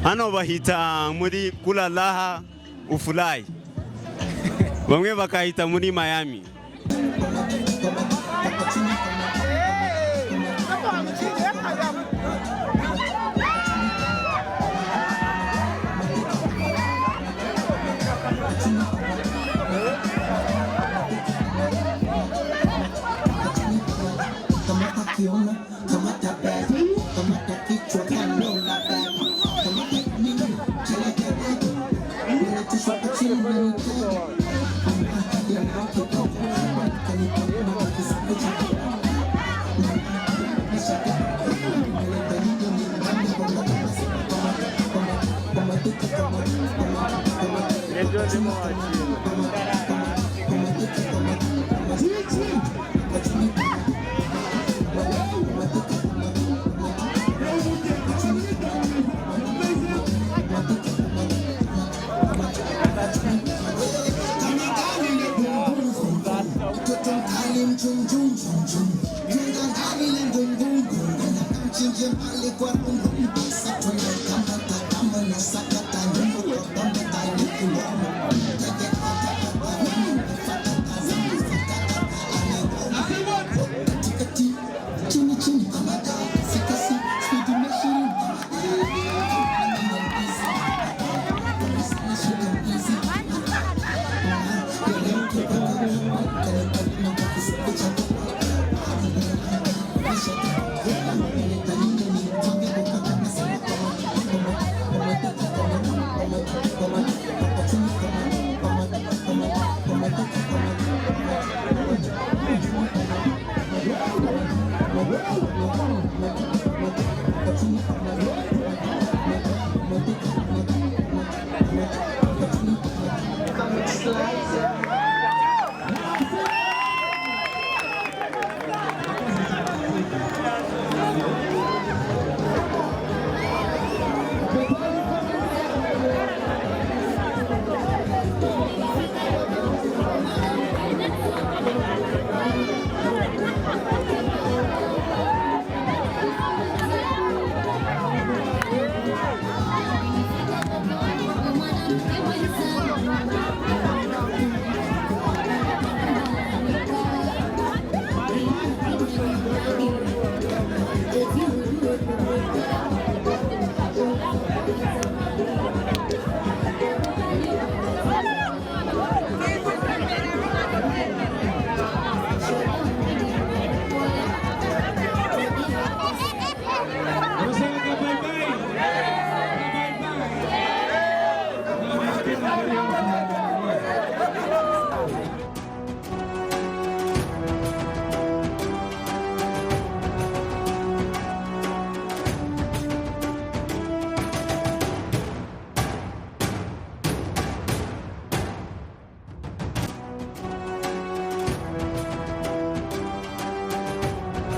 Hano bahita muri Kula Raha Ufurahi, bamwe bakahita muri Miami. Kamata kiuno, kamata bag, kamata kichwa kanona bag, kamata nini, cheleke ninatishwa chini na nitege. Mtoto mkali mchunchunchunchun mchinje mbali kwa rungu kamata kama na sakata nyumba kwa bamba katikati chini chini kamata sikasi spidi meshirini.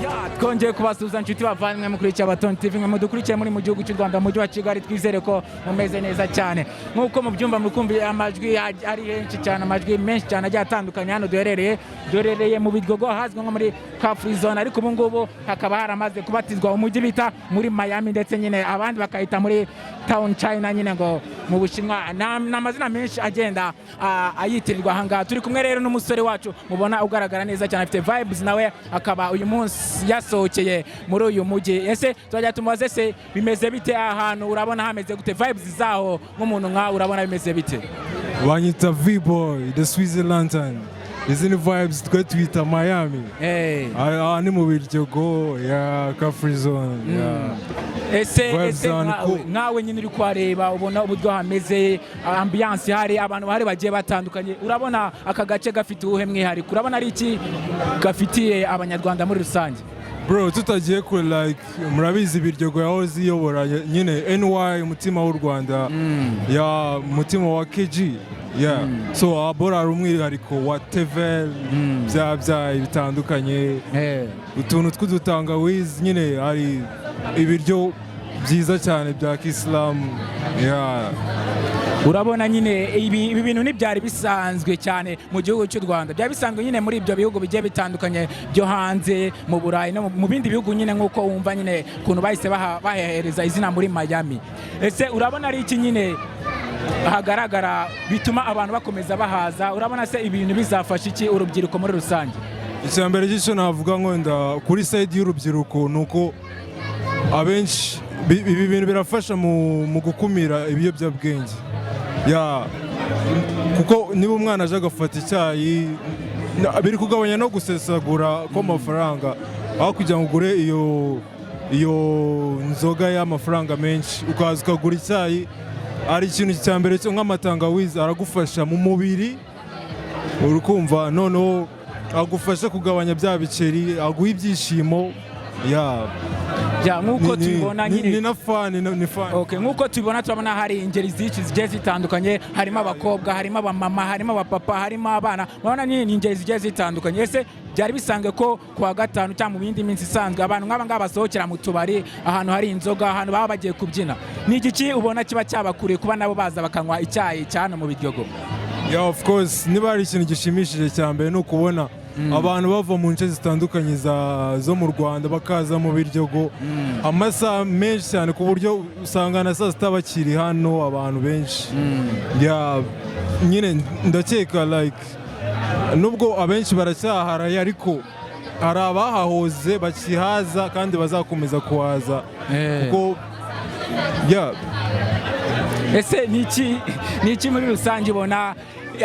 Ya, twongeye kubasuhuza inshuti bavandimwe mukurikiye Abatoni TV, mwe mudukurikiye muri mu gihugu cy'u Rwanda, mu mujyi wa Kigali. Twizere ko mumeze neza cyane nk'uko mubyumva, mukumva amajwi ari henshi cyane, amajwi menshi cyane agiye atandukanye. Hano duherereye mu Biryogo, ahazwi nko muri Car Free Zone, ariko ubu ngubu hakaba haramaze kubatizwa umujyi bita muri Miami, ndetse nyine abandi bakahita muri Town China, nyine ngo mu Bushinwa. Ni amazina menshi agenda ayitirirwa ahangaha. Turi kumwe rero n'umusore wacu mubona ugaragara neza cyane, afite vibes, nawe akaba uyu munsi yasohokeye muri uyu mujyi. Ese tuzajya tumubaze se bimeze bite aha hantu? Urabona hameze gute? Vibes zaho, nk'umuntu nkawe, urabona bimeze bite? Banyita V-Boy, the Switzerland. Izi ni vibes twe twita Miami. Aha ni mu Biryogo ya Car Free Zone. Yeah. Ese Vibes ese zone nkawe cool. nkawe nyine uri kuhareba, ubona uburyo hameze, ambiance ihari, abantu bahari bagiye batandukanye, urabona aka gace gafite uwuhe mwihariko? Urabona ari iki gafitiye Abanyarwanda muri rusange? Bro, tutagiye kure, like murabizi, Biryogo yahoze iyobora nyine NY, umutima w'u Rwanda, ya mutima wa KG. Yeah. So abora hari umwihariko wa TVL, bya byayi bitandukanye, utuntu tw'udutangawizi, nyine hari ibiryo byiza cyane bya kisilamu. Yeah. Urabona nyine ibi bintu ntibyari bisanzwe cyane mu gihugu cy'u Rwanda, byari bisanzwe nyine muri ibyo bihugu bigiye bitandukanye byo hanze, mu Burayi no mu bindi bihugu nyine, nk'uko wumva nyine ukuntu bahise bahereza izina muri Miami. Ese urabona ari iki nyine hagaragara bituma abantu bakomeza bahaza? Urabona se ibintu bizafasha iki urubyiruko muri rusange? Icya mbere cy'icyo navuga ngo wenda kuri side y'urubyiruko ni uko abenshi ibi bintu birafasha mu gukumira ibiyobyabwenge, ya kuko niba umwana aje agafata icyayi, biri kugabanya no gusesagura kw'amafaranga. Aho kugira ngo ugure iyo nzoga y'amafaranga menshi, ukaza ukagura icyayi. Ari ikintu cya mbere cyo nk'amatangawizi aragufasha mu mubiri, uri kumva? Noneho agufasha kugabanya bya biceri, aguha ibyishimo, ya. Ya, nk'uko tubibona nyine Ni na fun, ni fun. Okay, nk'uko tubibona, turabona hari ingeri zinshi zigiye zitandukanye: harimo abakobwa, harimo abamama, harimo abapapa, harimo abana. Murabona ni ingeri zigiye zitandukanye. Ese byari bisanzwe ko kuwa gatanu cyangwa mu yindi minsi isanzwe abantu nk'aba ngaba basohokera mu tubari, ahantu hari inzoga, ahantu baba bagiye kubyina? Ni igiki ubona kiba cyabakuriye kuba nabo baza bakanywa icyayi cya hano mu Biryogo? Yeah, of course, niba hari ikintu gishimishije cya mbere ni ukubona abantu bava mu nce zitandukanye zo mu Rwanda bakaza mu Biryogo amasaha menshi cyane, ku buryo usanga na saa sita bakiri hano abantu benshi. Yeah, nyine ndakeka like nubwo abenshi baracyaharaye, ariko hari abahahoze bakihaza kandi bazakomeza kuhaza kuko yeah. Ese ni iki muri rusange ubona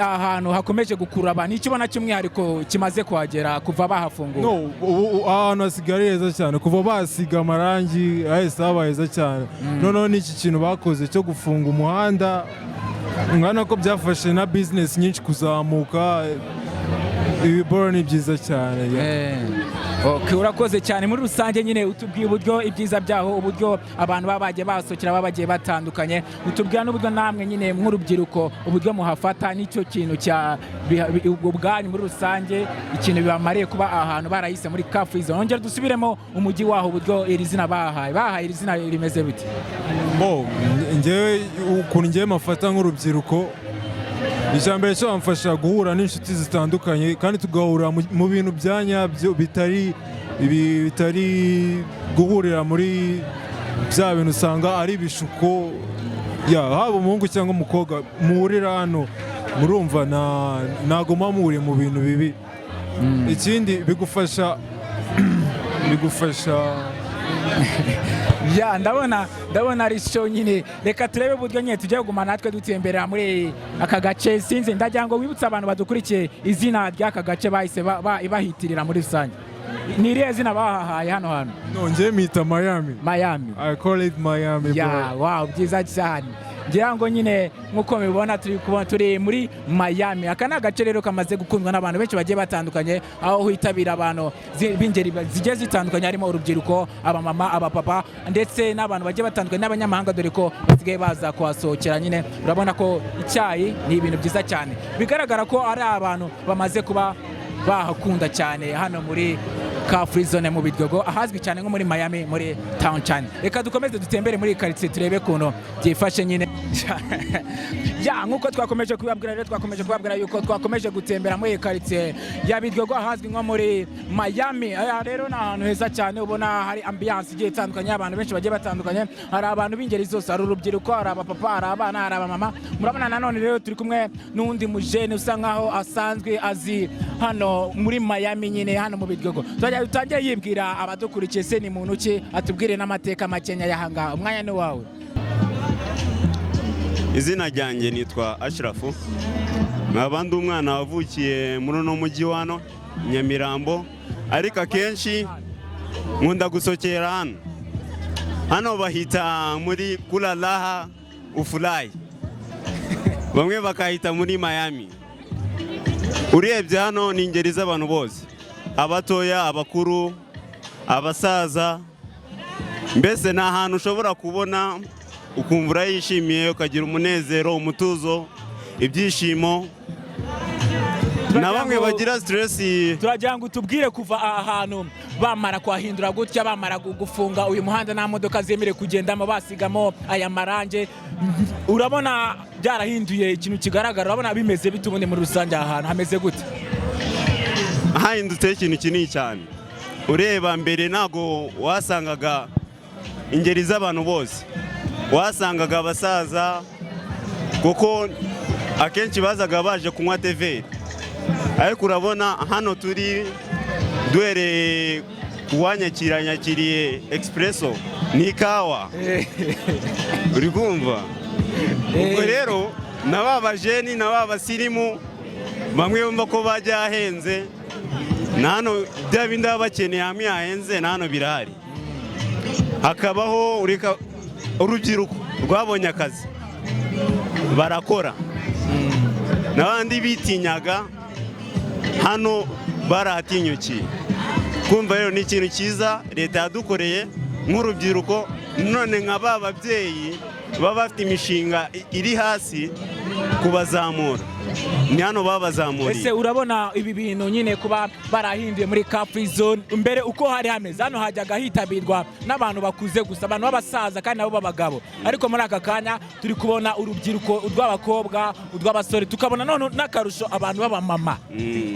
ahantu hakomeje gukurura abantu? Icyo ubona cy'umwihariko kimaze kuhagera kuva bahafungura? No, ubu ahantu hasigaye ari heza cyane kuva basiga amarangi, hahise haba heza cyane. Noneho n'iki kintu bakoze cyo gufunga umuhanda, urabona ko byafashe na business nyinshi kuzamuka. Ibi boro ni byiza cyane, yeah. Okay, urakoze cyane. Muri rusange nyine utubwiye uburyo ibyiza byaho, uburyo abantu baba bagiye bahasohokera, baba bagiye batandukanye, utubwira n'uburyo namwe nyine nk'urubyiruko uburyo muhafata, n'icyo kintu cya ubwanyu muri rusange, ikintu bibamariye kuba ahantu barahise muri Car Free Zone. Ongera dusubiremo umujyi waho, uburyo iri zina bahaye iri zina rimeze bite? Bo njyewe, ukuntu njyewe mafata nk'urubyiruko, icya mbere cyo bamfasha guhura n'inshuti zitandukanye kandi tugahura mu bintu bya nyabyo, bitari ibi, bitari guhurira muri bya bintu usanga ari ibishuko. Ya, haba umuhungu cyangwa umukobwa muhurira hano, murumva ntago muba muhuriye mu bintu bibi. Ikindi bigufasha Ya, ndabona ari show nyine. Reka turebe uburyo nyine tugiye kuguma natwe dutemberera muri aka gace. Sinzi, ndagira ngo wibutse abantu badukurikiye izina ry'aka gace bahise bahitirira muri rusange. Ni irihe zina bahahaye hano hantu? No, njyewe mpita Miami. Miami. I call it Miami, Ya. bro. Wow, byiza cyane. Ngira ngo nyine nk'uko mubibona, turi kubona turi muri Miami. Aka ni agace rero kamaze gukundwa n'abantu benshi bagiye batandukanye, aho hitabira abantu b'ingeri zigiye zitandukanye, harimo urubyiruko, abamama, abapapa, ndetse n'abantu bagiye batandukanye n'abanyamahanga, dore ko basigaye baza kuhasohokera nyine. Urabona ko icyayi ni ibintu byiza cyane, bigaragara ko ari abantu bamaze kuba bahakunda cyane hano muri Car Free Zone mu Biryogo, ahazwi cyane nko muri Miami, muri town cyane. Reka dukomeze dutembere muri iyi quartier, turebe ukuntu byifashe nyine. Ya, nk'uko twakomeje kubabwira rero, twakomeje kubabwira yuko twakomeje gutembera muri iyi quartier ya Biryogo, ahazwi nko muri Miami. Aya rero ni ahantu heza cyane, ubona hari ambiance igiye itandukanye, abantu benshi bagiye batandukanye, hari abantu b'ingeri zose, hari urubyiruko, hari abapapa, hari abana, hari abamama. Murabona nanone rero turi kumwe n'undi mujene usa nkaho asanzwe azi hano muri Miami nyine, hano mu Biryogo. Tuzajya dutangire yibwira abadukurikiye se ni muntu ki, atubwire n'amateka makenya y'ahangaha. Umwanya ni wawe. Izina ryanjye nitwa Ashirafu, nkaba ndi umwana wavukiye muri uno mujyi wano Nyamirambo, ariko akenshi nkunda gusokera hano. Hano bahita muri Kula Raha Ufurahi, bamwe bakahita muri Miami. Urebye hano ni ingeri z'abantu bose, abatoya, abakuru, abasaza, mbese ni ahantu ushobora kubona ukumva urayishimiye, ukagira umunezero, umutuzo, ibyishimo. Na bamwe bagira stress. Turagira ngo utubwire, kuva aha hantu bamara kuhahindura gutya, bamara gufunga uyu muhanda, nta modoka zemerewe kugendamo, basigamo aya marange. Urabona byarahinduye ikintu kigaragara? Urabona bimeze bite ubundi muri rusange? Aha hantu hameze gute? Hahindutseho ikintu kinini cyane. Ureba mbere ntabwo wasangaga ingeri z'abantu bose, wasangaga abasaza, kuko akenshi bazaga baje kunywa thé vert. Ariko urabona hano turi, duhereye kuwanyakira, nyakiriye expresso n'ikawa, uri kumva? Ubwo rero na ba bajeni na ba basirimu bamwe bumva ko bajya ahenze, na hano bya bindi baba bakeneye hamwe hahenze, na hano birahari. Hakabaho urubyiruko rwabonye akazi barakora, n'abandi bitinyaga hano barahatinyukiye. Kumva rero ni ikintu cyiza leta yadukoreye nk'urubyiruko. None nka ba babyeyi baba bafite imishinga iri hasi, kubazamura ni hano babazamuriye. Ese urabona ibi bintu nyine kuba barahinduye muri car free zone, mbere uko hari hameze hano hajyaga hitabirwa n'abantu bakuze gusa, abantu b'abasaza kandi nabo b'abagabo, ariko muri aka kanya turi kubona urubyiruko, urw'abakobwa, urw'abasore, tukabona none n'akarusho abantu b'abamama.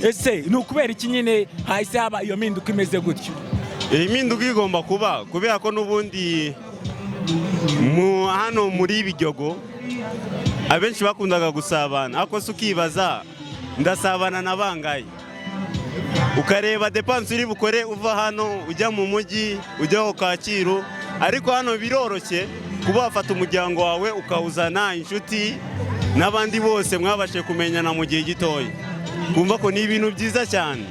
Ese ni ukubera iki nyine hahise haba iyo mpinduka imeze gutyo? Iyi mpinduka igomba kuba kubera ko n'ubundi hano muri Biryogo abenshi bakundaga gusabana, ariko se ukibaza ndasabana na bangaye? Ukareba dépenses uri bukore uva hano ujya mu mujyi, ujya aho Kacyiru. Ariko hano biroroshye kuba wafata umuryango wawe ukawuzana, inshuti n'abandi bose mwabashije kumenyana mu gihe gitoya. Kumva ko ni ibintu byiza cyane.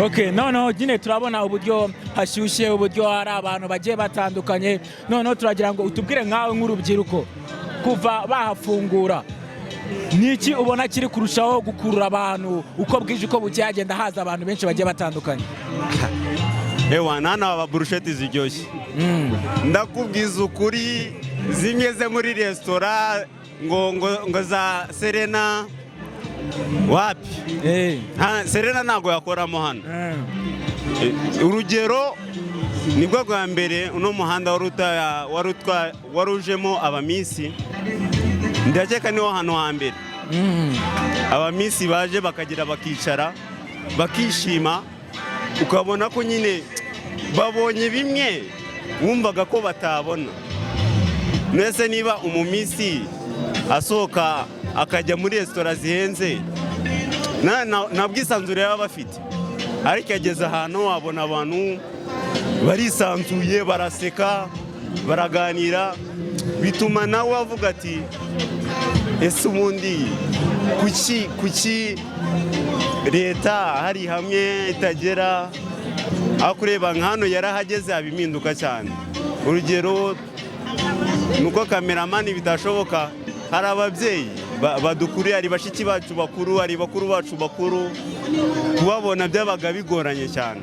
Okay, noneho nyine turabona uburyo hashyushye, uburyo hari abantu bagiye batandukanye. Noneho turagira ngo utubwire nkawe nk'urubyiruko, kuva bahafungura ni iki ubona kiri kurushaho gukurura abantu? Uko bwije uko bukeye hagenda haza abantu benshi bagiye batandukanye. Ewa, nana haba burusheti ziryoshye, ndakubwiza ukuri, zimwe zo muri resitora ngo za Serena wapi. Serena ntabwo yakoramo hano. Urugero nibwo bwa mbere uno muhanda wari ujemo abamisi. Ndakeka niho hantu hambere abamisi baje bakagera bakicara bakishima, ukabona ko nyine babonye bimwe wumvaga ko batabona. Mbese niba umumisi asohoka akajya muri resitora zihenze, nta bwisanzure baba bafite, ariko ageze ahantu wabona abantu barisanzuye, baraseka, baraganira, bituma nawe avuga ati: "Ese ubundi kuki leta hari hamwe itagera?" Aho kureba nka hano yarahageze, haba impinduka cyane. Urugero ni uko cameraman bidashoboka, hari ababyeyi badukuriye, hari bashiki bacu bakuru, hari bakuru bacu bakuru, kubabona byabaga bigoranye cyane.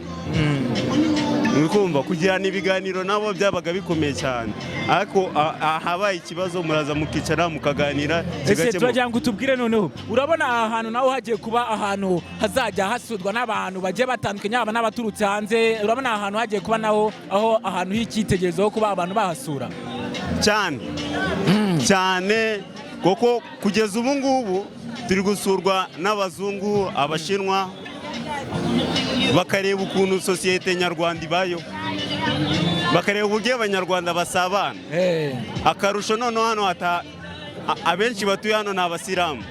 Uri kumva, kugirana ibiganiro nabo byabaga bikomeye cyane, ariko ahabaye ikibazo muraza mukicara mukaganira, Ese kigakemuka. turagira ngo utubwire noneho, urabona aha hantu naho hagiye kuba ahantu hazajya hasurwa n'abantu bagiye batandukanye, yaba n'abaturutse hanze. Urabona aha hantu hagiye kuba naho aho ahantu h'icyitegererezo ho kuba abantu bahasura? Cyane cyane, kuko kugeza ubu ngubu turi gusurwa n'abazungu, abashinwa, bakareba ukuntu sosiyete nyarwanda ibayeho, bakareba uburyo abanyarwanda basabana. Akarusho noneho hano abenshi batuye hano ni abasilamu.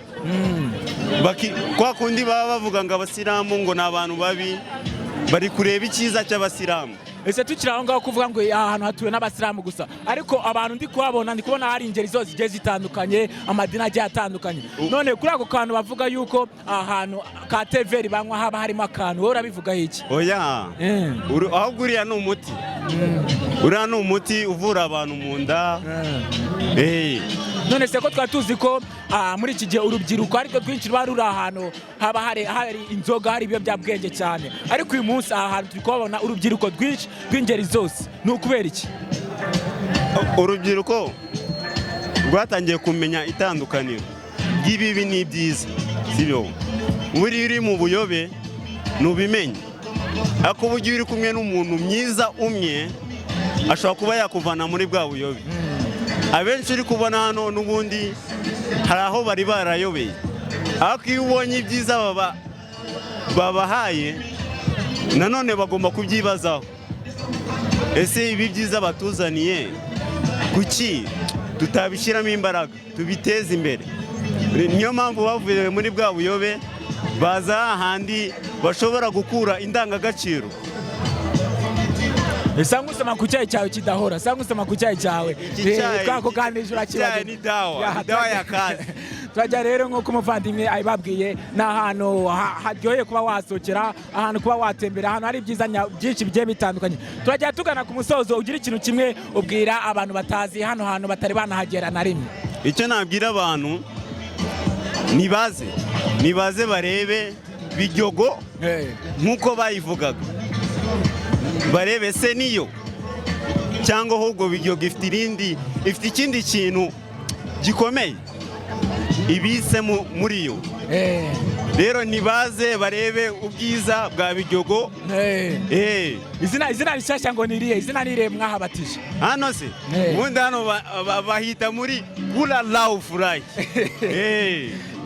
Kwa kundi baba bavuga ngo abasilamu ngo ni abantu babi, bari kureba icyiza cy'abasilamu. Ese tukiri aho ngaho, kuvuga ngo aha hantu hatuwe n'abasilamu gusa, ariko abantu ndi kuhabona, ndi kubona hari ingeri zose zigiye zitandukanye, amadini agiye atandukanye. None kuri ako kantu bavuga yuko aha hantu ka thé vert banywa haba harimo akantu, wowe urabivugaho iki? Oya. Ahubwo uriya ni umuti, uriya ni umuti uvura abantu mu nda. None se ko twari tuzi ko muri iki gihe urubyiruko ariko rwinshi ruba ruri ahantu haba hari inzoga, hari ibiyobyabwenge cyane, ariko uyu munsi aha hantu turi kuhabona urubyiruko rwinshi rw'ingeri zose, ni ukubera iki? Urubyiruko rwatangiye kumenya itandukaniro ry'ibibi n'ibyiza, sibyo? Buriya uri mu buyobe ntubimenye, ariko uburyo uri kumwe n'umuntu mwiza umwe ashobora kuba yakuvana muri bwa buyobe. Abenshi uri kubona hano n'ubundi hari aho bari barayobeye, ariko iyo ubonye ibyiza babahaye, nanone bagomba kubyibazaho: ese ibi byiza batuzaniye, kuki tutabishyiramo imbaraga tubiteze imbere? Niyo mpamvu bavuye muri bwa buyobe, baza hahandi bashobora gukura indangagaciro. Esa ngusoma ku cyayi cyawe kidahora, sa ngusoma ku cyayi cyawe. Iki Twakuganirije. Icyayi ni dawa, ni dawa ya kazi. Turajya rero, nk'uko umuvandimwe abibabwiye, ni ahantu haryoheye kuba wasohokera, ahantu kuba watembera, ahantu hari ibyiza byinshi bigiye bitandukanye. Turajya tugana ku musozo, ugira ikintu kimwe ubwira abantu batazi hano hantu, batari banahagera na rimwe. Icyo nabwira abantu, nibaze, nibaze barebe Biryogo nk'uko bayivugaga, barebe se niyo cyangwa ahubwo Biryogo ifite irindi, ifite ikindi kintu gikomeye ibise muri yo. Rero nibaze barebe ubwiza bwa Biryogo. Izina rishyashya ngo ni irihe? Izina ni irihe mwahabatije? Hano se? Ubundi hano bahita muri kula lau furahi.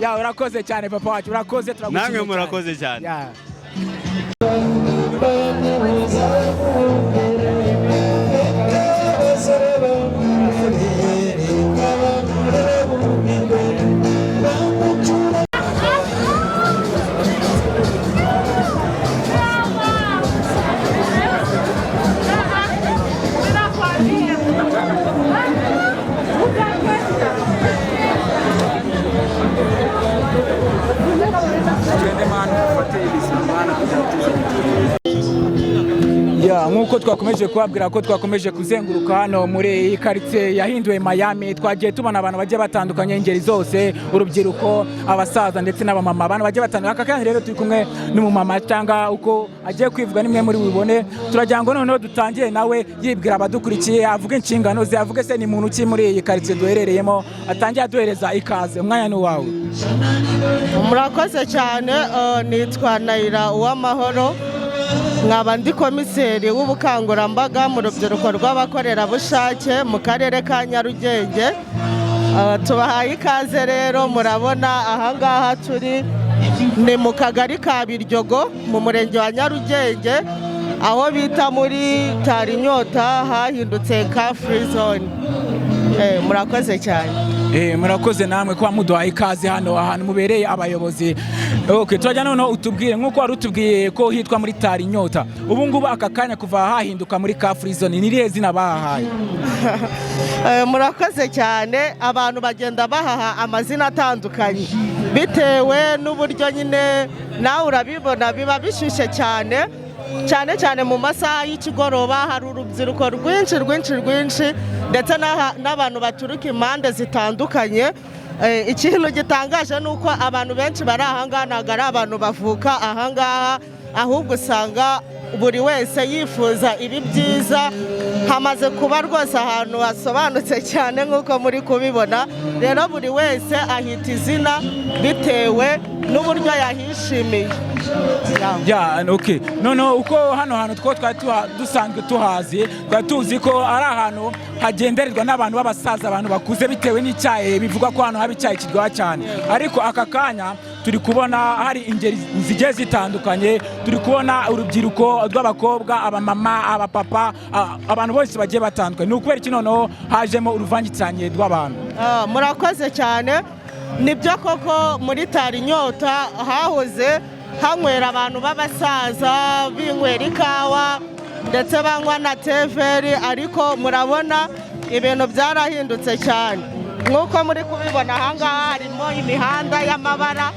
Ya, urakoze cyane papa wacu, urakoze, turagushimiye Namwe cyane. murakoze cyane. Ya. Ya, nk'uko twakomeje kubabwira ko twakomeje kuzenguruka hano muri iyi karitsiye yahinduwe Miami, twagiye tubona abantu bagiye batandukanye, ingeri zose, urubyiruko, abasaza ndetse n'abamama, abantu bagiye batandukanye. Aka kanya rero turi kumwe n'umumama, cyangwa uko agiye kwivuga nimwe muri bubone. Turagira ngo noneho dutangire nawe yibwira abadukurikiye, avuge inshingano ze, avuge se ni muntu ki muri iyi karitsiye duherereyemo, atangiye aduhereza ikaze. Umwanya ni uwawe. Murakoze cyane. Nitwa Nayira Uwamahoro, nkaba ndi komiseri w'ubukangurambaga mu rubyiruko rw'abakorerabushake mu karere ka Nyarugenge. Tubahaye ikaze rero. Murabona ahangaha turi ni mu kagari ka Biryogo, mu murenge wa Nyarugenge, aho bita muri Tarinyota, hahindutse car free zone. Murakoze cyane. Murakoze namwe kuba muduhaye ikaze hano ahantu mubereye abayobozi. Okay, turajya noneho utubwire, nk'uko wari utubwiye ko hitwa muri Tari Inyota, ubu ngubu aka kanya kuva hahinduka muri car free zone, ni irihe zina bahahaye? Murakoze cyane. Abantu bagenda bahaha amazina atandukanye bitewe n'uburyo nyine nawe urabibona biba bishyushye cyane, cyane cyane mu masaha y'ikigoroba. Hari urubyiruko rwinshi rwinshi rwinshi, ndetse n'abantu baturuka impande zitandukanye. Ikintu gitangaje ni uko abantu benshi bari ahangaha ntabwo ari abantu bavuka ahangaha, ahubwo usanga buri wese yifuza ibi byiza. Hamaze kuba rwose ahantu hasobanutse cyane nk'uko muri kubibona. Rero buri wese ahita izina bitewe n'uburyo yahishimiye. Ya, okay. Noneho uko hano hantu two twari dusanzwe tuhazi, twari tuzi ko ari ahantu hagendererwa n'abantu b'abasaza, abantu bakuze, bitewe n'icyayi bivugwa ko hano haba icyayi kiryoha cyane. Ariko aka kanya turi kubona hari ingeri zigiye zitandukanye, turi kubona urubyiruko rw'abakobwa, abamama, abapapa, abantu bose bagiye batandukanye. Ni ukubera iki noneho hajemo uruvangitiranye rw'abantu? Murakoze cyane. Nibyo koko, muri Tarinyota hahoze hanywera abantu b'abasaza, binywera ikawa ndetse banywa na teveri, ariko murabona ibintu byarahindutse cyane nk'uko muri kubibona ahangaha harimo imihanda y'amabara.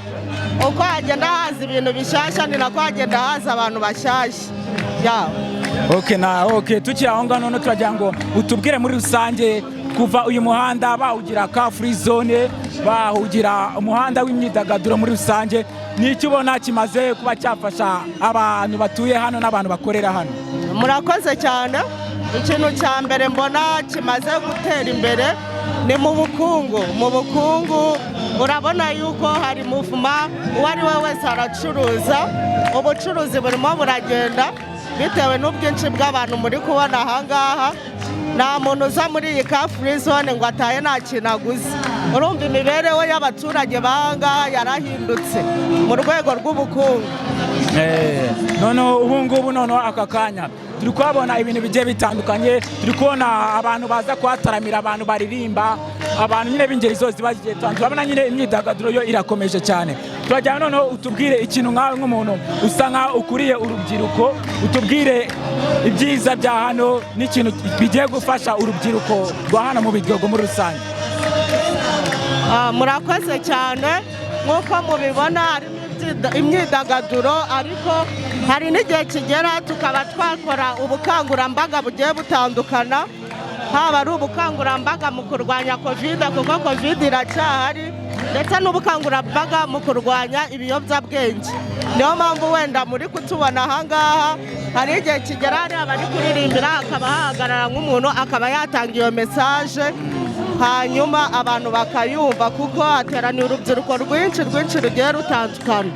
Uko hagenda haza ibintu bishyashya ni nako hagenda haza abantu bashyashya ya. Okay, na okay, tukiri aho ngaho noneho turagira ngo utubwire muri rusange, kuva uyu muhanda bawugira car free zone, bawugira umuhanda w'imyidagaduro muri rusange, ni icyo ubona kimaze kuba cyafasha abantu batuye hano n'abantu bakorera hano? Murakoze cyane. Ikintu cya mbere mbona kimaze gutera imbere ni mu bukungu. Mu bukungu urabona yuko hari mouvement, uwo ari we wese aracuruza, ubucuruzi burimo buragenda bitewe n'ubwinshi bw'abantu muri kubona ahangaha. Nta muntu uza muri iyi car free zone ngo atahe nta kintu aguze. Urumva imibereho y'abaturage b'ahangaha yarahindutse mu rwego rw'ubukungu. Noneho ubu ngubu, noneho aka kanya turi kuhabona ibintu bigiye bitandukanye. Turi kubona abantu baza kuhataramira, abantu baririmba, abantu nyine b'ingeri zose bagiye zitandukanye. Turabona nyine imyidagaduro yo irakomeje cyane. Turajyana noneho utubwire ikintu nkawe nk'umuntu usa nkaho ukuriye urubyiruko, utubwire ibyiza bya hano n'ikintu bigiye gufasha urubyiruko rwa hano mu Biryogo muri rusange. Murakoze cyane. Nk'uko mubibona, harimo imyidagaduro, ariko hari n'igihe kigera tukaba twakora ubukangurambaga bugiye butandukana, haba ari ubukangurambaga mu kurwanya COVID, kuko COVID iracyahari, ndetse n'ubukangurambaga mu kurwanya ibiyobyabwenge. Niyo mpamvu wenda muri kutubona ahangaha. Hari igihe kigera hari abari kuririmbira, hakaba hahagarara nk'umuntu akaba yatanga iyo message, hanyuma abantu bakayumva, kuko hateraniye urubyiruko rwinshi rwinshi rugiye rutandukana.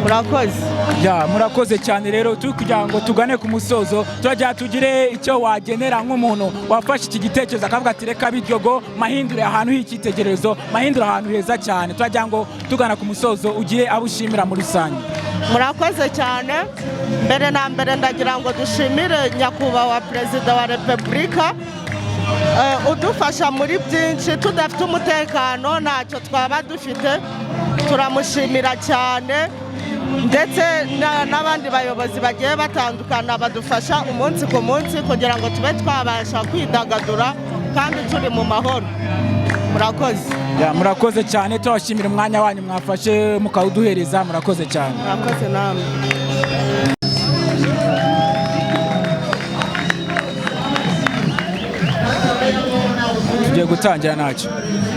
Murakoze. Ya, murakoze cyane. Rero turi kugira ngo tugane ku musozo, turajya tugire icyo wagenera nk'umuntu wafashe iki gitekerezo akavuga ati: "Reka Biryogo mahindure ahantu h'icyitegererezo, mahindure ahantu heza cyane." Turagira ngo tugana ku musozo ugire abo ushimira muri rusange. Murakoze cyane. Mbere na mbere ndagira ngo dushimire Nyakubahwa Perezida wa Repubulika udufasha muri byinshi. Tudafite umutekano ntacyo twaba dufite. Turamushimira cyane, ndetse n'abandi bayobozi bagiye batandukana badufasha umunsi ku munsi kugira ngo tube twabasha kwidagadura kandi turi mu mahoro. Murakoze. Ya, murakoze cyane. Turabashimira umwanya wanyu mwafashe mukawuduhereza. Murakoze cyane. Murakoze namwe. Tugiye gutangira ntacyo.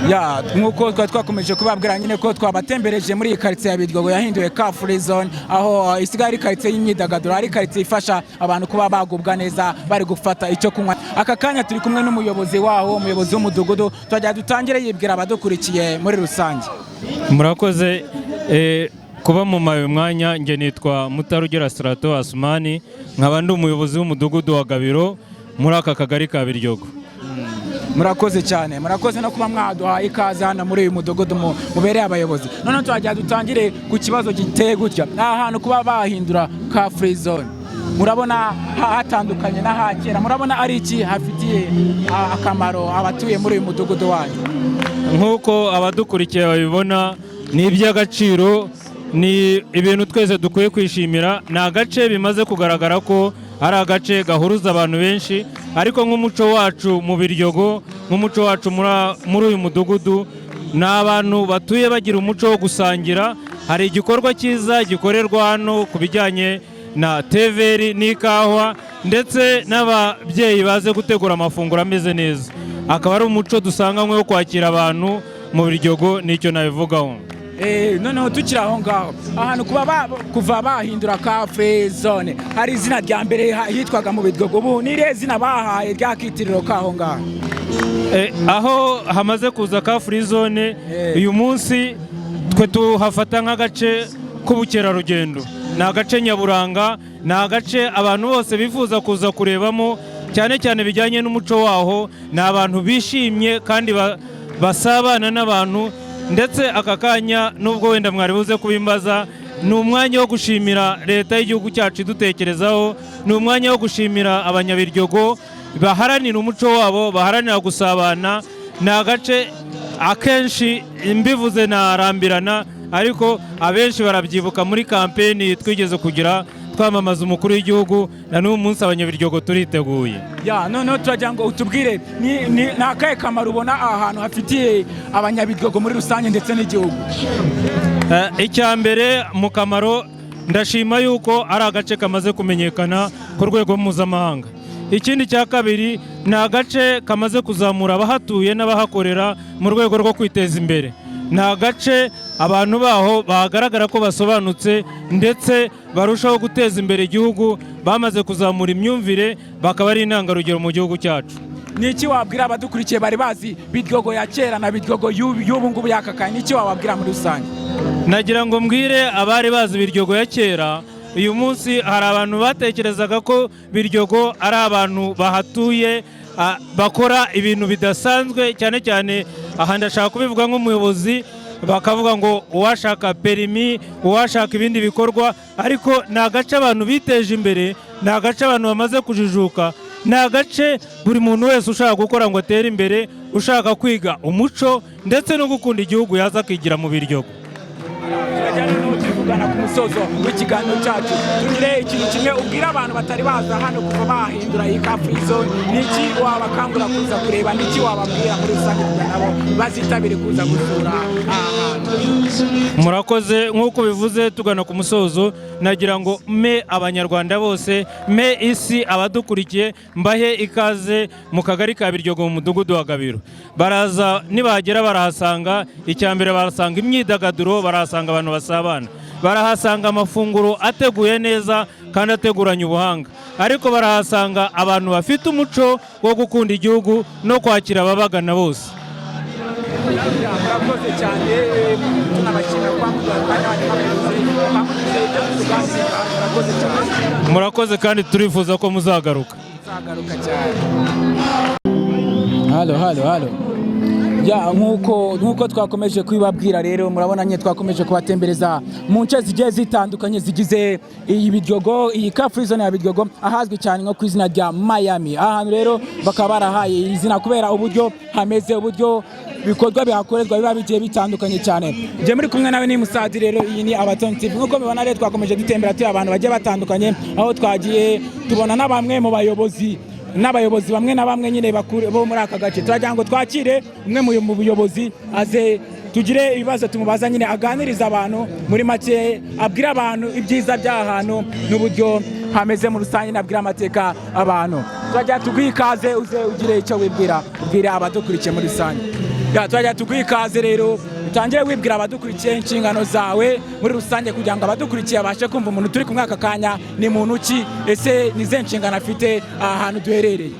Ya, nk'uko twari twakomeje kubabwira nyine ko twabatembereje muri iyi karitsiye ya Biryogo yahinduwe car free zone, aho isigaye ari karitsiye y'imyidagaduro, ari karitsiye ifasha abantu kuba bagubwa neza bari gufata icyo kunywa. Aka kanya turi kumwe n'umuyobozi waho, umuyobozi w'umudugudu. Turajya dutangire yibwira abadukurikiye muri rusange. Murakoze kuba mu uyu mwanya. Njye nitwa Mutarugera Strato Asumani, nkaba ndi umuyobozi w'umudugudu wa Gabiro muri aka kagari ka Biryogo. Murakoze cyane, murakoze no kuba mwaduhaye ikaze hano muri uyu mudugudu mubereye abayobozi. Noneho turajya dutangire ku kibazo giteye gutya: aha hantu kuba bahindura car free zone, murabona hatandukanye n'ahakera? Murabona ari iki hafitiye akamaro abatuye muri uyu mudugudu wanyu? Nk'uko abadukurikiye babibona, ni iby'agaciro, ni ibintu twese dukwiye kwishimira. Ni agace bimaze kugaragara ko ari agace gahuruza abantu benshi, ariko nk'umuco wacu mu Biryogo, nk'umuco wacu muri uyu mudugudu, ni abantu batuye bagira umuco wo gusangira. Hari igikorwa cyiza gikorerwa hano ku bijyanye na teveri n'ikawa, ndetse n'ababyeyi baze gutegura amafunguro ameze neza, akaba ari umuco dusanganywe wo kwakira abantu mu Biryogo. Nicyo nabivugaho. Noneho tukiri aho ngaho, ahantu kuva bahindura car free zone, hari izina rya mbere hitwaga mu Biryogo. Ubu ni irihe zina bahaye ryakitiriro k'aho ngaho? Aho hamaze kuza car free zone, uyu munsi twe tuhafata nk'agace k'ubukerarugendo. Ni agace nyaburanga, ni agace abantu bose bifuza kuza kurebamo, cyane cyane bijyanye n'umuco waho. Ni abantu bishimye kandi basabana n'abantu. Ndetse aka kanya, nubwo wenda mwari buze kubimbaza, ni umwanya wo gushimira leta y'igihugu cyacu idutekerezaho, ni umwanya wo gushimira Abanyabiryogo baharanira umuco wabo, baharanira gusabana. Ni agace akenshi mbivuze narambirana, ariko abenshi barabyibuka muri kampeni twigeze kugira twamamaza umukuru w'igihugu. Na n'uyu munsi Abanyabiryogo turiteguye. Ya, noneho turagira ngo utubwire ni akahe kamaro ubona aha hantu hafitiye Abanyabiryogo muri rusange ndetse n'igihugu? Icya mbere mu kamaro, ndashima yuko ari agace kamaze kumenyekana ku rwego mpuzamahanga. Ikindi cya kabiri, ni agace kamaze kuzamura abahatuye n'abahakorera mu rwego rwo kwiteza imbere. Ni agace abantu baho bagaragara ko basobanutse, ndetse barushaho guteza imbere igihugu, bamaze kuzamura imyumvire, bakaba ari intangarugero mu gihugu cyacu. Ni iki wabwira abadukurikiye bari bazi Biryogo ya kera na Biryogo y'ubu ngubu y'aka kanya? Ni iki wababwira muri rusange? Nagira ngo mbwire abari bazi Biryogo ya kera Uyu munsi hari abantu batekerezaga ko Biryogo ari abantu bahatuye bakora ibintu bidasanzwe, cyane cyane aha ndashaka kubivuga nk'umuyobozi, bakavuga ngo uwashaka perimi, uwashaka ibindi bikorwa, ariko ni agace abantu biteje imbere, ni agace abantu bamaze kujijuka, ni agace buri muntu wese ushaka gukora ngo atere imbere, ushaka kwiga umuco ndetse no gukunda igihugu yaza akigira mu Biryogo. Turajyana noneho, turi kugana ku musozo w'ikiganiro cyacu. Tugire ikintu kimwe ubwira abantu batari baza hano kuva bahindura iyi car free zone. Ni iki wabakangura kuza kureba? Ni iki wababwira muri rusange kugira nabo bazitabire kuza gusura aha hantu? Murakoze. Nk'uko bivuze, tugana ku musozo, nagira ngo me Abanyarwanda bose, me isi abadukurikiye, mbahe ikaze mu kagari ka Biryogo, mu mudugudu wa Gabiro. Baraza, nibahagera barahasanga icya mbere, barahasanga imyidagaduro, barahasanga abantu basabana, barahasanga amafunguro ateguye neza kandi ateguranye ubuhanga, ariko barahasanga abantu bafite umuco wo gukunda igihugu no kwakira ababagana bose. Murakoze cyane, tunabashimira kuba muduha umwanya wanyu nk'abayobozi, bamugize ibyo tuganira. Murakoze cyane. Murakoze, kandi turifuza ko muzagaruka. Nzagaruka cyane. Halo, halo, halo. Ya, nk'uko twakomeje kubibabwira rero, murabona nyine twakomeje kubatembereza mu nce zigiye zitandukanye zigize iyi Biryogo, iyi car free zone ya Biryogo, ahazwi cyane nko ku izina rya Miami. Aha hantu rero bakaba barahaye iri zina kubera uburyo hameze, uburyo ibikorwa bihakorerwa biba bigiye bitandukanye cyane. Njye muri kumwe nawe ni Musadi. Rero iyi ni Abatoni TV. Nk'uko mubibona rero, twakomeje dutembera turi abantu bagiye batandukanye, aho twagiye tubona na bamwe mu bayobozi, n'abayobozi bamwe na bamwe nyine bakuru bo muri aka gace. Turagira ngo twakire umwe mu buyobozi, aze tugire ibibazo tumubaza, nyine aganiriza abantu, muri make abwire abantu ibyiza by'aha hantu n'uburyo hameze muri rusange, nabwire amateka abantu. Turajya tuguhe ikaze, uze ugire icyo wibwira, ubwire abadukurikiye muri rusange. Ya, turajya tuguhe ikaze rero, utangire wibwira abadukurikiye inshingano zawe muri rusange, kugira ngo abadukurikiye babashe kumva umuntu turi kumwe aka kanya ni muntu ki, ese ni izihe nshingano afite aha hantu duherereye.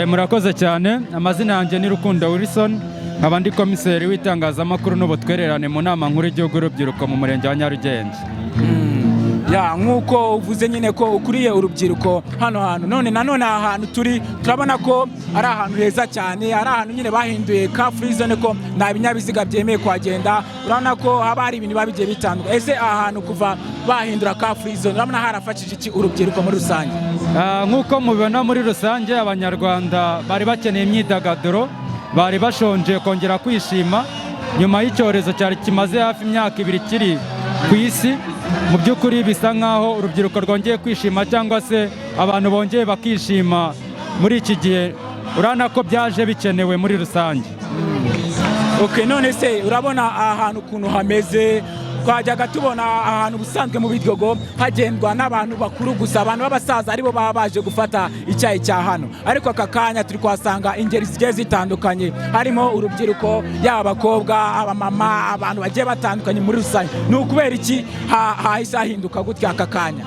Murakoze cyane. Amazina yanjye ni Rukundo Wilson, nkaba ndi komiseri w'itangazamakuru n'ubutwererane mu Nama Nkuru y'Igihugu y'Urubyiruko mu Murenge wa Nyarugenge. Ya, nk'uko uvuze nyine ko ukuriye urubyiruko hano hantu, none nanone aha hantu turi turabona ko ari ahantu heza cyane, ari ahantu nyine bahinduye car free zone, ko nta binyabiziga byemeye kuhagenda. Urabona ko haba hari ibintu biba bigiye bitandukanye. Ese aha hantu kuva bahindura car free zone, urabona harafashije iki urubyiruko muri rusange? Nk'uko mubibona, muri rusange Abanyarwanda bari bakeneye imyidagaduro, bari bashonje kongera kwishima nyuma y'icyorezo cyari kimaze hafi imyaka 2 kiri ku isi. Mu by'ukuri bisa nk'aho urubyiruko rwongeye kwishima, cyangwa se abantu bongeye bakishima muri iki gihe. Urabona ko byaje bikenewe muri rusange. Okay, none se urabona aha hantu ukuntu hameze? Twajyaga tubona ahantu ubusanzwe mu Biryogo hagendwa n'abantu bakuru gusa, abantu b'abasaza aribo baba baje gufata icyayi cya hano, ariko aka kanya turi kuhasanga ingeri zigiye zitandukanye, harimo urubyiruko, yaba abakobwa, abamama, abantu bagiye batandukanye muri rusange. Ni ukubera iki hahise hahinduka gutya aka kanya?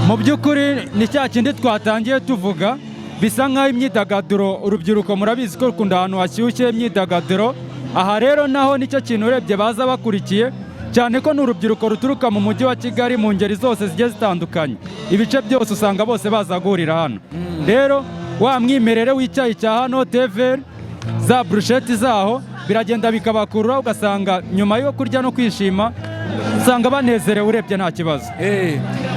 Mu by'ukuri ni cya kindi twatangiye tuvuga, bisa nk'aho imyidagaduro, urubyiruko murabizi ko rukunda ahantu hashyushye, imyidagaduro. Aha rero naho nicyo kintu urebye baza bakurikiye cyane, ko ni urubyiruko ruturuka mu Mujyi wa Kigali mu ngeri zose zigiye zitandukanye, ibice byose, usanga bose baza guhurira hano. Rero wa mwimerere w'icyayi cya hano, teveri za burusheti zaho, biragenda bikabakurura, ugasanga nyuma yo kurya no kwishima usanga banezerewe, urebye nta kibazo.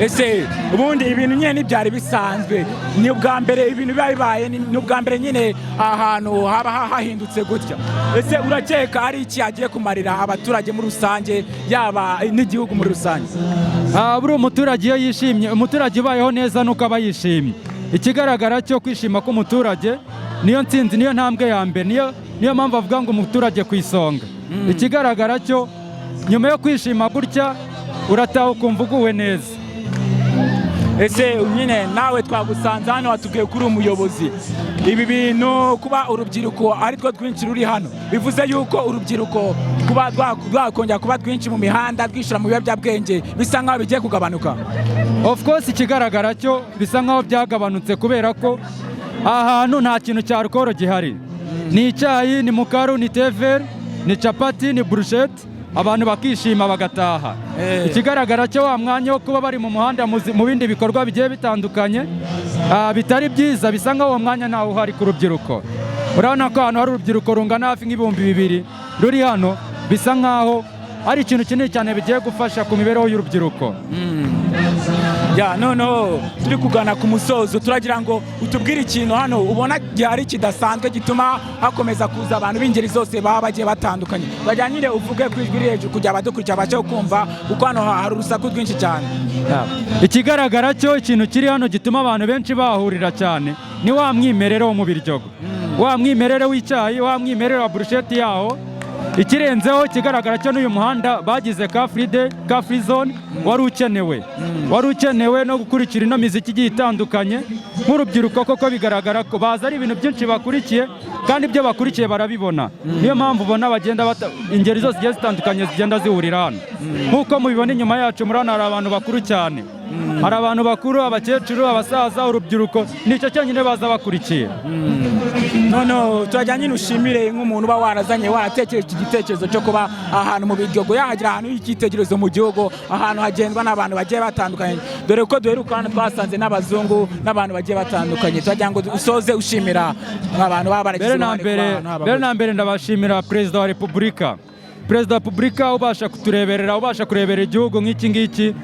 Ese ubundi ibintu nyine ntibyari bisanzwe? Ni ubwa mbere ibintu biba bibaye, ni ubwa mbere nyine ahantu haba hahindutse gutya. Ese urakeka ari iki hagiye kumarira abaturage muri rusange, yaba n'igihugu muri rusange? Buriya umuturage iyo yishimye, umuturage ubayeho neza nuko aba yishimye. Ikigaragara cyo kwishima k'umuturage niyo ntsinzi, niyo ntambwe ya mbere, niyo mpamvu avuga ngo umuturage ku isonga. Ikigaragara cyo nyuma yo kwishima gutya urataha ukumva uguwe neza. Ese nyine nawe twagusanze hano, watubwiye ko uri umuyobozi. Ibi bintu kuba urubyiruko ari two twinshi ruri hano, bivuze yuko urubyiruko kuba rwakongera kuba twinshi mu mihanda rwishyura mu biyobyabwenge bisa nkaho bigiye kugabanuka? Of course, ikigaragara cyo bisa nkaho byagabanutse, kubera ko aha hantu nta kintu cya alcohol gihari. Ni icyayi, ni mukaru, ni teveri, ni capati, ni burusheti. Abantu bakishima bagataha. Ikigaragara cyo, wa mwanya wo kuba bari mu muhanda mu bindi bikorwa bigiye bitandukanye bitari byiza, bisa nkaho uwo mwanya ntawe uhari ku rubyiruko. Urabona ko ahantu hari urubyiruko rungana hafi nk'2000 ruri hano, bisa nkaho ari ikintu kinini cyane bigiye gufasha ku mibereho y'urubyiruko. Ya, noneho turi kugana ku musozo, turagira ngo utubwire ikintu hano ubona gihari kidasanzwe gituma hakomeza kuza abantu b'ingeri zose baba bagiye batandukanye. Turagira nyine uvuge ku ijwi riri hejuru kugira abadukurikira babashe kumva, kuko hano hari urusaku rwinshi cyane. Ikigaragara cyo, ikintu kiri hano gituma abantu benshi bahurira cyane ni wa mwimerere wo mu Biryogo, wa mwimerere w'icyayi, wa mwimerere wa burusheti yaho. Ikirenzeho, ikigaragara cyo, n'uyu muhanda bagize car free day, car free zone, wari ukenewe, wari ukenewe no gukurikira ino miziki igiye itandukanye. Nk'urubyiruko koko bigaragara ko baza ari ibintu byinshi bakurikiye, kandi ibyo bakurikiye barabibona. Niyo mpamvu ubona bagenda ingeri zose zigiye zitandukanye zigenda zihurira hano. Nk'uko mubibona inyuma yacu, murabona hari abantu bakuru cyane, hari abantu bakuru, abakecuru, abasaza, urubyiruko, nicyo cyonyine baza bakurikiye. Noneho turajya nyine ushimire nk'umuntu uba warazanye, waratekereje iki gitekerezo cyo kuba ahantu mu Biryogo yahagira ahantu h'icyitegererezo mu gihugu, ahantu hagendwa n'abantu bagiye batandukanye, dore ko duheruka hano twasanze n'abazungu n'abantu bagiye batandukanye. Turagira ngo usoze ushimira abantu baba baragize Mbere na uruhare kuba mbere, ahantu haba mbere gutya. na mbere ndabashimira Perezida wa Repubulika, Perezida wa Repubulika ubasha kutureberera, ubasha kurebera igihugu nk'iki ngiki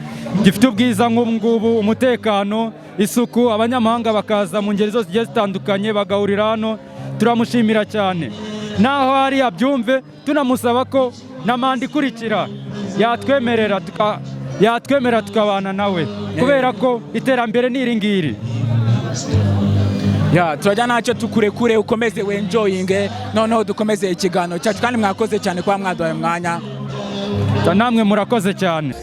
gifite ubwiza nk'ubu ngubu, umutekano, isuku, abanyamahanga bakaza mu ngeri zose zigiye zitandukanye bagahurira hano. Turamushimira cyane. Naho hari abyumve, tunamusaba ko na manda ikurikira yatwemerera tukabana nawe, kubera ko iterambere ni iri ngiri. Ya, turajya ntacyo, tukurekure ukomeze wenjoyinge, noneho dukomeze ikiganiro cyacu. Kandi mwakoze cyane kuba mwaduhaye umwanya. Namwe murakoze cyane.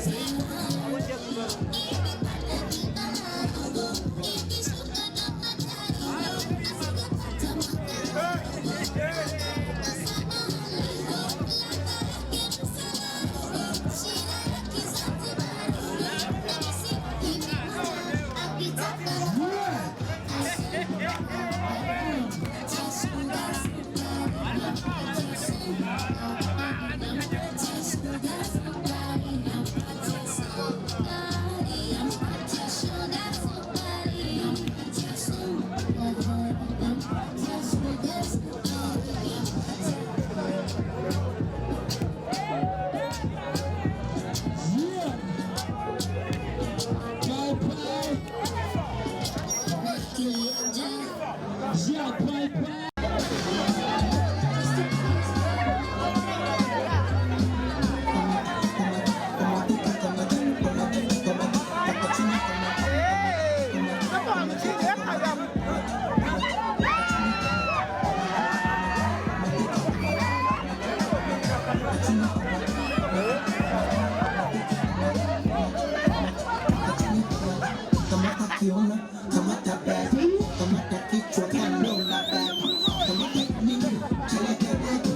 Kamata kiuno, kamata bega, kamata kichwa kanona bega, kamata miguu, chelekeleke,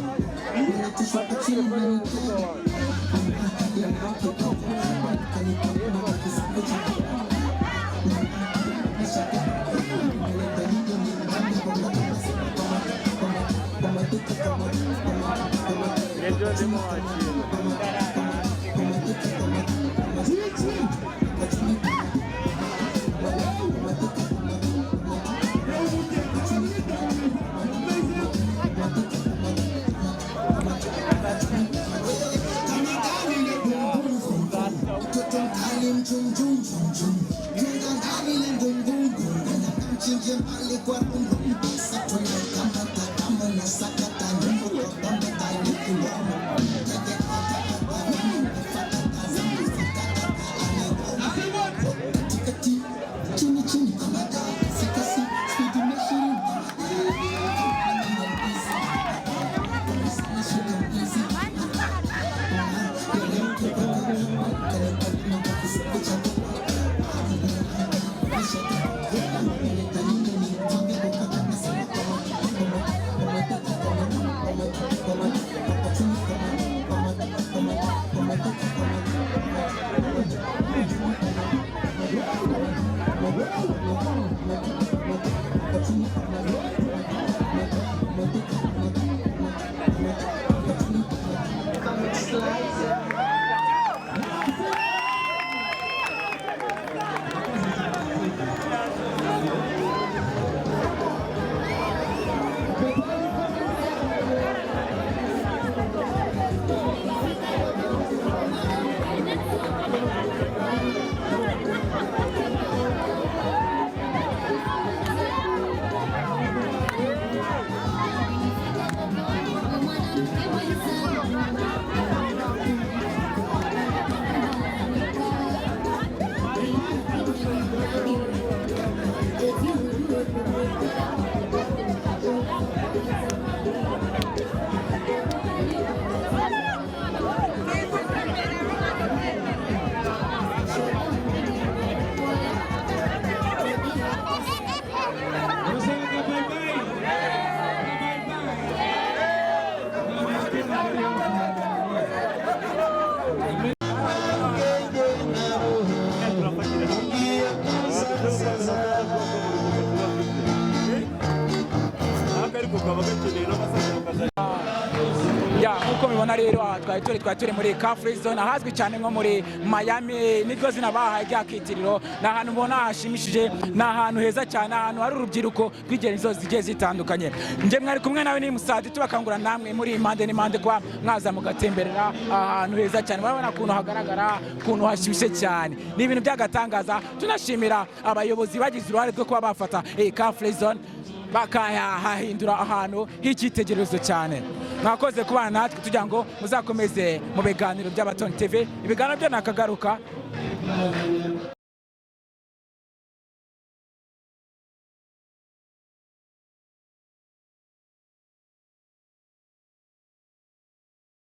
unatishwa chini na nitege. Mtoto mkali mchunjunjunjun Kinga ndani le ngungungungu Mchinje mbali kwa rungu. Sasa tunakamata kama na sakata nyimbo kwa bamba tani Katikati chini chini kamata sikasi speed machine. bakeneye n'abasaza bakazajya. Ya, nk'uko mubibona rero, aha twari turi muri Car Free Zone, ahazwi cyane nko muri Miami, niryo zina bahaye rya kitiriro. Ni ahantu ubona hashimishije, ni ahantu heza cyane, ahantu hari urubyiruko rw'ingeri zose zigiye zitandukanye. Njye mwari kumwe nawe ni Musadi, tubakangura namwe muri impande n'impande kuba mwaza mugatemberera ahantu heza cyane. Murabona ukuntu hagaragara, ukuntu hashyushye cyane, ni ibintu by'agatangaza. Tunashimira abayobozi bagize uruhare rwo kuba bafata iyi Car Free Zone bakahahindura ahantu h'icyitegererezo cyane. Mwakoze kubana natwe, tugira ngo muzakomeze mu biganiro by'Abatoni TV. Ibiganiro byo nakagaruka.